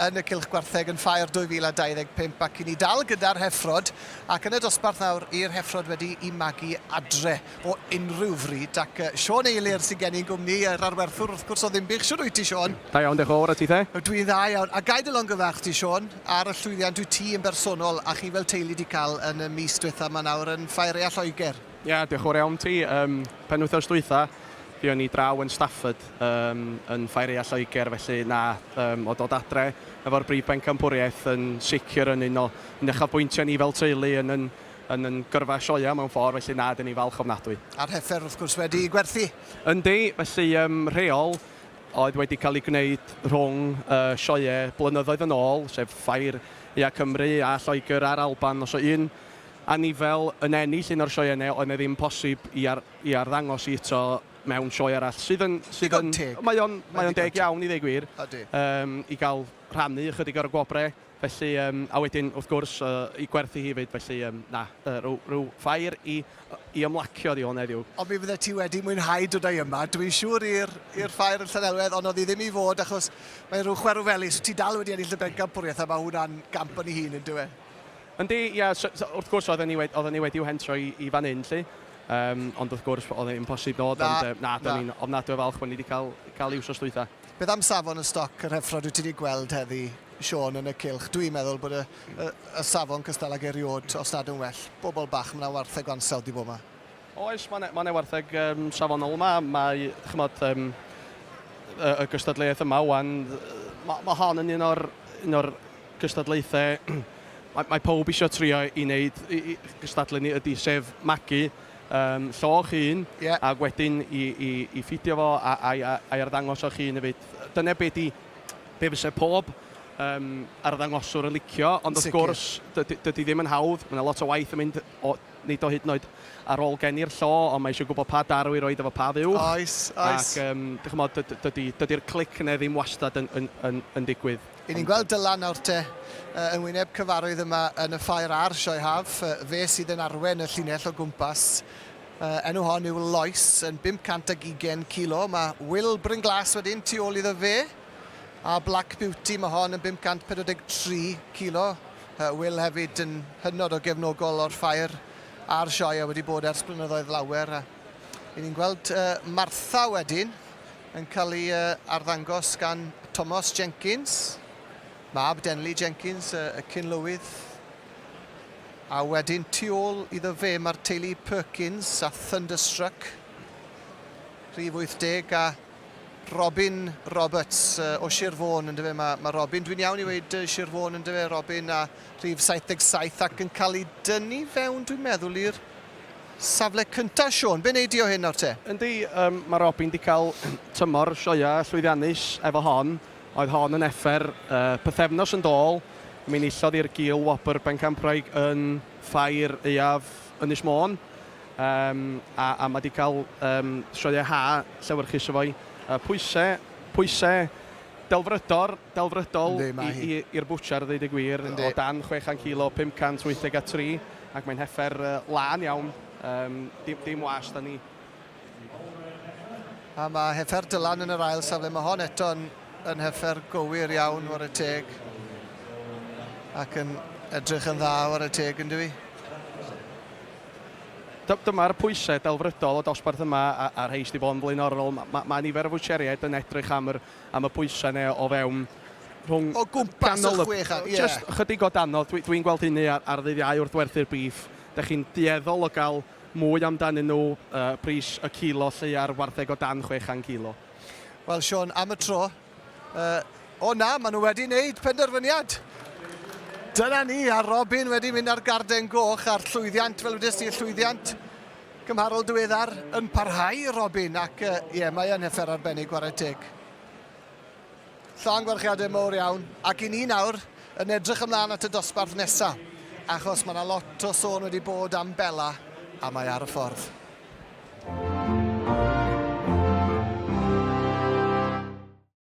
Yn y Cylch Gwartheg yn Ffair 2025 ac i ni dal gyda'r heffrod ac yn y dosbarth nawr i'r heffrod wedi i magu adre o unrhyw fryd ac Siôn Eilir sy'n gen i'n gwmni, yr arwerthwr wrth gwrs o Ddinbych. Shwd wyt ti Siôn? Da iawn, diolch yn fawr, a tithe? Dwi'n dda iawn. A gai dy longyfarch di Siôn ar y llwyddiant wyt ti yn bersonol a chi fel teulu di cael yn y mis diwetha yma nawr yn Ffair Aeaf Lloegr? Ie, diolch yn fawr iawn ti. Um, penwythnos dwytha, fuon ni draw yn Stafford um, yn Ffair Aeaf Lloegr, felly na, um, o dod adre efo'r brif bencampwriaeth yn sicr yn un o un uchafbwyntiau ni fel teulu yn yn, yn, yn gyrfa sioea mewn ffordd, felly na, dyn ni falch ofnadwy. A'r heffer wrth gwrs wedi gwerthu. Yndi, felly um, rheol oedd wedi cael ei gwneud rhwng uh, sioeau blynyddoedd yn ôl, sef Ffair Aeaf Cymru a Lloegr a'r Alban, os o un anifel yn ennill un o'r sioeau yna, oedd 'na ddim posib i, ar, i arddangos i eto mewn sioe arall, sydd yn... Sydd Digon teg. Mae o'n, mae o'n deg iawn i ddweud gwir. Ydy. Um, i gael rhannu ychydig o'r gwobrau. Felly, um, a wedyn, wrth gwrs, uh, i gwerthu hefyd, felly, um, na, uh, rhyw, rhyw ffair i, i ymlacio di hwn heddiw. Ond mi fydde ti wedi mwynhau dod â'i yma, dwi'n siŵr, i'r i'r ffair yn Llanelwedd, ond oedd hi ddim i fod achos mae rhyw chwerw felys. Ti dal wedi ennill y bencampwriaeth a mae hwnna'n gamp yn ei hun, yn dyw e? Yndi, ia, so, so, wrth gwrs oedden ni, wedi, oedden ni wedi'w hentro i, i fan hyn, 'lly. Um, ond wrth gwrs, oedd e'n imposib dod, na, ond na, na. ni'n ofnadwy o falch bod ni wedi cael, cael ei wsos dwytha. Beth am safon y stoc yr heffrod wyt ti wedi gweld heddi, Siôn, yn y cylch? Dwi'n meddwl bod y, y, y safon cystal ag eriod, os nad yn well. Bobl bach, mae yna wartheg o ansawdd di bod yma. Oes, mae 'na, ma wartheg um, safonol yma. Mae, chymod, um, y, y gystadleuaeth yma wan, mae ma hon yn un o'r, un o'r gystadlaethau mae, mae pawb eisiau trio i wneud, i, i gystadlu ni ydy sef magu um, lloch hun yeah. ac wedyn i, i, i ffidio fo a, a, a, a'i arddangos o'ch hun hefyd. Dyna be di, be fysa pob um, arddangoswr yn licio, ond wrth gwrs dydy, dydy ddim yn hawdd, mae yna lot o waith yn mynd o, nid o hyd yn oed ar ôl geni'r llo, ond mae eisiau gwybod pa darw i roid efo pa fuwch. Oes, oes. Ac, um, dych ch'mod, dydy'r dydy clic yna ddim wastad yn, yn, yn, yn digwydd. I ni'n gweld Dylan nawr te, yn wyneb cyfarwydd yma yn y ffair a'r Sioe Haf. Fe sydd yn arwen y llinell o gwmpas. Enw hon yw Lois, yn 520 kilo. Mae Will Brynglas wedyn tu ôl iddo fe. A Black Beauty, mae hon yn 543 kilo. Will hefyd yn hynod o gefnogol o'r ffair a'r sioe a wedi bod ers blynyddoedd lawer. A i ni'n gweld Martha wedyn yn cael ei arddangos gan Thomas Jenkins, mab Denley Jenkins, y cyn-lywydd. A wedyn tu ôl iddo fe mae'r teulu Perkins a Thunderstruck, rhif 80 a Robin Roberts o Sir Fôn, yndyfe? Mae, mae Robin, dwi'n iawn i weud Sir Fôn, yndyfe? Robin a rhif 77 ac yn cael ei dynnu fewn, dwi'n meddwl, i'r safle cyntaf, Siôn. Be wneud di o hyn nawr te? Yndi, um, mae Robin wedi cael tymor sioea llwyddiannus efo hon. Oedd hon yn effer uh, pythefnos yn dôl. Mi enillodd i'r gil wobr bencampwraig yn ffair aeaf Ynys Môn. Um, a, a mae wedi cael um, sioeau ha llewyrchus efo'i uh, pwysau, pwysau delfrydor, delfrydol i'r bwtsiar, ddeud y gwir, Yndi. o dan 600 kilo, 583, ac mae'n heffer uh, lân iawn, um, dim, dim was da ni. A mae heffer Dylan yn yr ail safle. Mae hon eto'n yn heffer gywir iawn, ware teg. Ac yn edrych yn dda, ware teg, yn dwi? Dyma'r pwysau delfrydol y dosbarth yma a, a rhei sydd wedi bod yn flaenorol. Mae ma, ma nifer o fwtsieriaid yn edrych am, yr, am y pwysau neu o fewn rhwng... O gwmpas y 600, ie. Just chydig o danodd. Dwi'n dwi gweld hynny ar, ar ddydd Iau wrth werthu'r bîff. Da chi'n dueddol o gael mwy amdanyn nhw, uh, pris y kilo lleia'r wartheg o dan 600 kilo. Wel, Siôn, am y tro, Uh, o na, maen nhw wedi wneud penderfyniad. Dyna ni, a Robin wedi mynd ar garden goch a'r llwyddiant, fel wedys ti, y llwyddiant cymharol diweddar yn parhau Robin, ac ie, uh, yeah, mae yn heffer arbennig, chwarae teg. Llongyfarchiadau mowr iawn, ac i ni nawr yn edrych ymlaen at y dosbarth nesaf, achos mae yna lot o sôn wedi bod am Bella, a mae ar y ffordd.